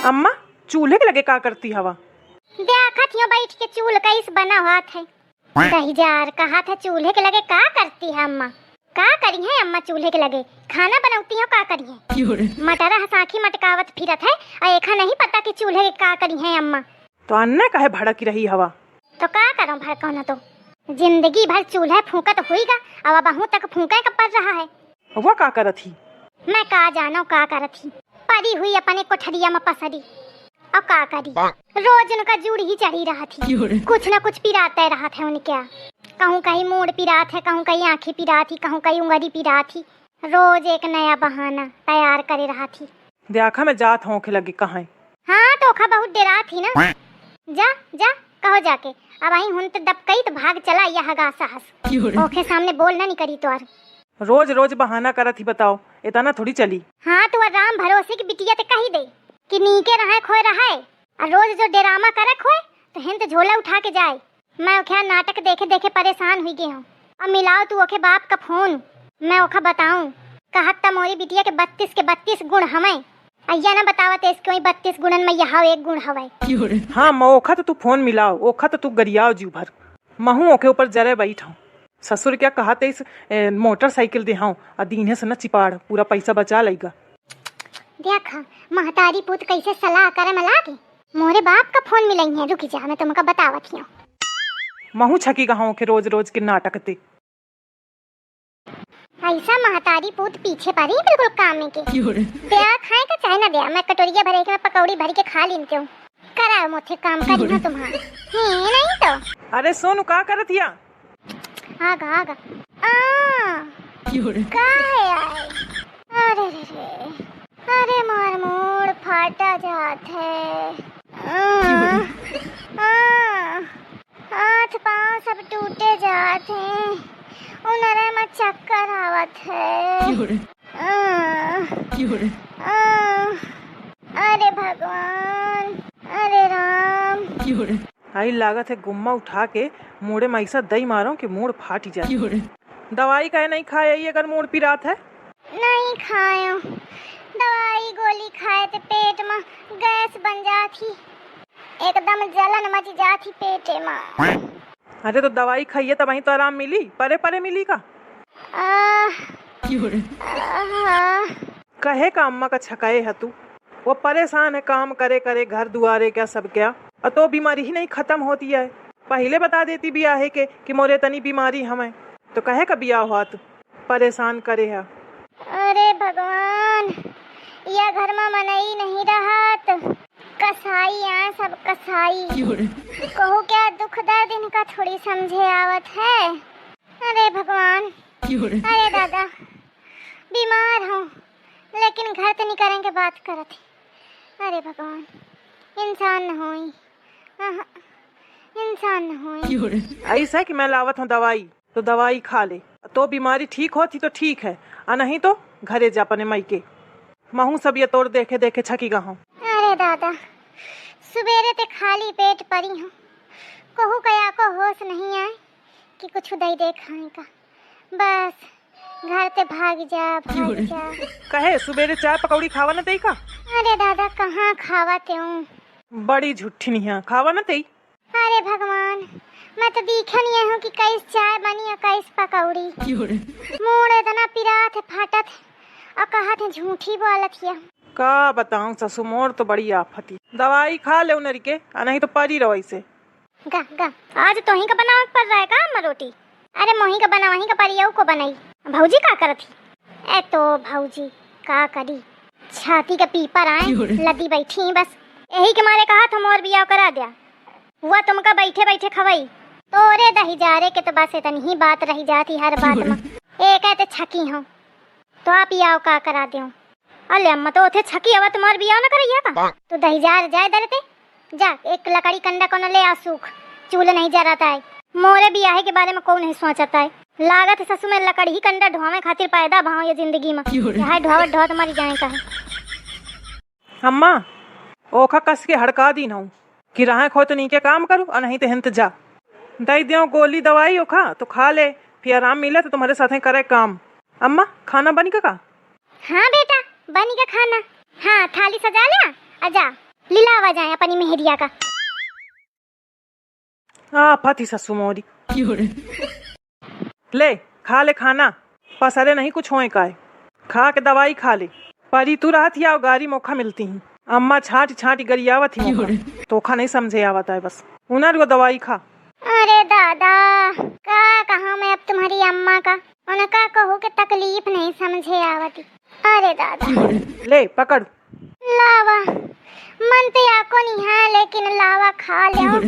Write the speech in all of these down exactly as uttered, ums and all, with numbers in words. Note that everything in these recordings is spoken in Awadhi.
अम्मा, चूल्हे के लगे का करती हवा? देखत हियो बैठ के चूल्ह कइस बना होत है। दहिजार कहत है चूल्हे के लगे का करती है अम्मा? का करिहैं अम्मा चूल्हे के लगे? खाना बनउती हो का करिहैं? क्यों रे? मटरा हसाखी मटकावत फिरत है, अउ एखा नहीं पता कि चूल्हे के का करिहैं अम्मा। तो अन्ने काहे भड़की रही हवा? तो का करो भड़कौ न तो। जिंदगी भर चूल्हे फूंकत हुइगा, अब अबहूँ तक फूंके क पड़ रहा है। वो का करत ही? मैं का जानौ का करत ही। परी हुई अपने कोठरिया म पसरी। अउ का करी? रोज उनका जूड़ ही चढ़ी रहत ही। क्यों रे? कुछ न कुछ पिराते रहत है उनके। कहूँ कहीं मूड़ पिरात है, कहूँ कहीं आँखी पिरात ही, कहूँ कहीं उंगरी पिरात ही। रोज एक नया बहाना तैयार करे रहत ही। देखा मैं जात हूँ ओखे लगे कहाँ। हाँ, तो ओखा बहुत डेरात ही ना। जा, जा, कहो जाके। अबहीं हुन त दबकई त भाग चला या हगा साहस। क्यों रे? ओखे सामने बोल ना निकरी तोर। रोज रोज बहाना करत ही बताओ, इतना थोड़ी चली। हाँ, तो राम भरोसे की बिटिया ते कही दे कि नीके रहे खोए रहे, अउ रोज जो डेरामा करक होए तो हिन त झोला उठा के जाए। मैं ओखे नाटक देखे देखे परेशान हुई गई हूँ। अब मिलाओ तू ओखे बाप का फोन, मैं ओखा बताऊँ। कहत त मोरी बिटिया के बत्तीस के बत्तीस गुण हमें, अइया ना बतावत इसके वही बत्तीस गुणन में यह एक गुण हवे। हाँ, मैं ओखा तो तू फोन मिलाओ, ओखा तो तू गरियाओ जीव भर। महू ओखे ऊपर जरे बैठ हूँ। ससुर क्या कहत इस, ए, मोटरसाइकिल देहाऊँ, अ दीन्हे से न चिपाड़, पूरा पैसा बचा लइगा। देखा, महतारी पूत कैसे सलाह करे में लागे। मोरे बाप का फोन मिलई है, रुकी जा, मैं तुमका बतावत हियो। महू छकी गहाऊँ के रोज रोज के नाटक ते। ऐसा महतारी पूत पीछे पड़ी बिल्कुल कामे के। क्यों रे? द्या खाए का चाहे ना द्या, मैं कटोरिया भरे के मैं पकौड़ी भर के खा लीन क्यों। कराओ मोथे काम करी ना तुम्हार। हैं, नहीं तो। अरे सोनू, का करत हिया? आगा, आगा। आ, क्यों रे? का है आए? अरे रे रे। अरे मार मूड़ फाटा जात है। आ, क्यों रे? आ, हाथ पाँव सब टूटे जात हैं। उनरे में चक्कर आवत है। क्यों रे? आ, क्यों रे? आ, अरे भगवान, अरे राम। क्यों रे? आई लागत है गुम्मा उठा के मूड़े में ऐसा दई मारो कि मूड़ फाटी जाए। क्यों रे? दवाई काहे नहीं खाए आई अगर मूड़ पिरात है? नहीं खायो। दवाई गोली खाए ते पेट में गैस बन जात ही, एकदम जलन मच जात ही पेटे में। अरे तो दवाई खाइए तब वहीं तो आराम मिली, परे परे मिली का? आह। क्यों रे? आह। कहे का अम्मा का छकाए है तू? वो परेशान है काम करे करे, घर दुआरे क्या सब क्या, और तो बीमारी ही नहीं खत्म होती है। पहले बता देती बियाहे के कि मोरे तनी बीमारी हमें, तो कहे का बियाह हुआ तू? परेशान करे है। अरे भगवान, या घर में मनई नहीं रहत, कसाई आए सब कसाई। क्यों रे? कहू क्या दुख दर्द इनका थोड़ी समझे आवत है। अरे भगवान, क्यों रे? अरे दादा, बीमार हूँ लेकिन घर तो निकरेंगे बात करत ही। अरे भगवान, इंसान न होई, आहा, इंसान न होई। क्यों रे? ऐसा है कि मैं लावत हूँ दवाई, तो दवाई खा ले, तो बीमारी ठीक होत ही तो ठीक है, आ नहीं तो घरे जा अपने मायके। महू सब ये तोर देखे देखे छकी गहूँ। अरे दादा, सुबेरे ते खाली पेट परी हूँ, कहू कया को होश नहीं आए कि कुछ दई दे खाए का। बस घर ते भाग जा, भाग जा। कहे सुबेरे चाय पकौड़ी खावा न देई का? अरे दादा, कहाँ खावा तेऊ? बड़ी झूठी नहीं है, खावा न देई। अरे भगवान, मैं तो दीखन ये हूँ कि कैस चाय बनी और कैस पकौड़ी। क्यों रे? मूड़ इतना पिरात है, फाटत है, और कहत है झूठी बोलत हिया। का बताऊं ससु, मोर तो बड़ी आफत ही। दवाई खा ले उनरी के, आ नहीं तो परी रहो ऐसे। गा, गा। आज तोही का बनावे के पड़ रहा है का अम्मा रोटी? अरे मोही का बनावही का परी, अउ को बनाई? भौजी का करत ही? ए तो भौजी का करी, छाती का पीपर आए, क्यों रे? लदी बैठी ही बस। यही के मारे कहा था मोर बियाह करा द्या, हुआ तुमका बैठे बैठे खवाई। तोरे दहिजारे के तो बस इतनी ही बात रही जाती हर बात क्यों रे? में। एक है ते छकी हो, तो आप बियाह का करा द्यो। अले अम्मा, तो ओथे छकी हवा तुम्हार बियाह न करैया का? तू दहिजार जाए दरे ते, जा एक लकड़ी कंडा कोनो ले आ सूख, चूल्ह नहीं जरत आए। मोरे बियाहे के बारे में कौन नहीं सोचत आए। लागत है ससु में लकड़ी कंडा ढोवे खातिर पैदा भाव ये जिंदगी में। क्यों रे? यह ढोवत ढोवत मर जाए का है। अम्मा, ओखा कस के हड़का दीन हूँ कि रहे खोए तो नीके काम करू और नहीं तो हिंत जा। दई द्यो गोली दवाई ओखा तो खा ले, फिर आराम मिले तो तुम्हारे साथे करे काम। अम्मा, खाना बनी का का? हाँ बेटा, बनी का खाना। हाँ, थाली सजा ले, आ जा। लिलावा जाए अपनी मेहरिया का। आफत ही ससु मोरी। ले, खा ले खाना, पसरे नहीं कुछ होए काय। खा के दवाई खा ले। परी तू रहत ही आओ गारी मोखा मिलती ही। अम्मा छाँटी छाँटी गरियावत ही मोखा। तोखा नहीं समझे आवत आए बस। उनर को दवाई खा। अरे दादा, का कहा मैं अब तुम्हारी अम्मा का? उनका कहू के तकलीफ नहीं समझे आवती। अरे दादा। ले, पकड़। लावा, मन तो आको नहीं है, लेकिन लावा खा लेओ।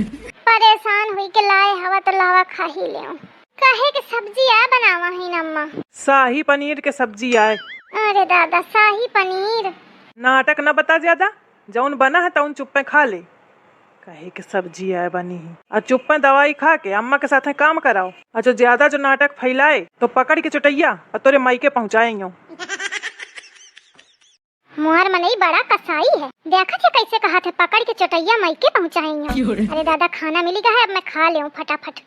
परेशान हुई के लाए हवा तो लावा खा ही लेओ। काहे के सब्जी आ बनावा है अम्मा? शाही पनीर के सब्जी आए। अरे दादा, शाही पनीर। नाटक न बता ज्यादा, जौन बना है तौन चुप्पे खा ले। काहे के सब्जी आए बनी ही, और चुप्पे दवाई खा के अम्मा के साथे काम कराओ, और जो ज्यादा जो नाटक फैलाए तो पकड़ के चुटैया और तोरे माई के पहुँचाए। मोर मनई बड़ा कसाई है, देखत है कैसे कहत है पकड़ के चुटैया माई के पहुँचाए। अरे दादा, खाना मिली गा है, अब मैं खा लेऊँ फटाफट।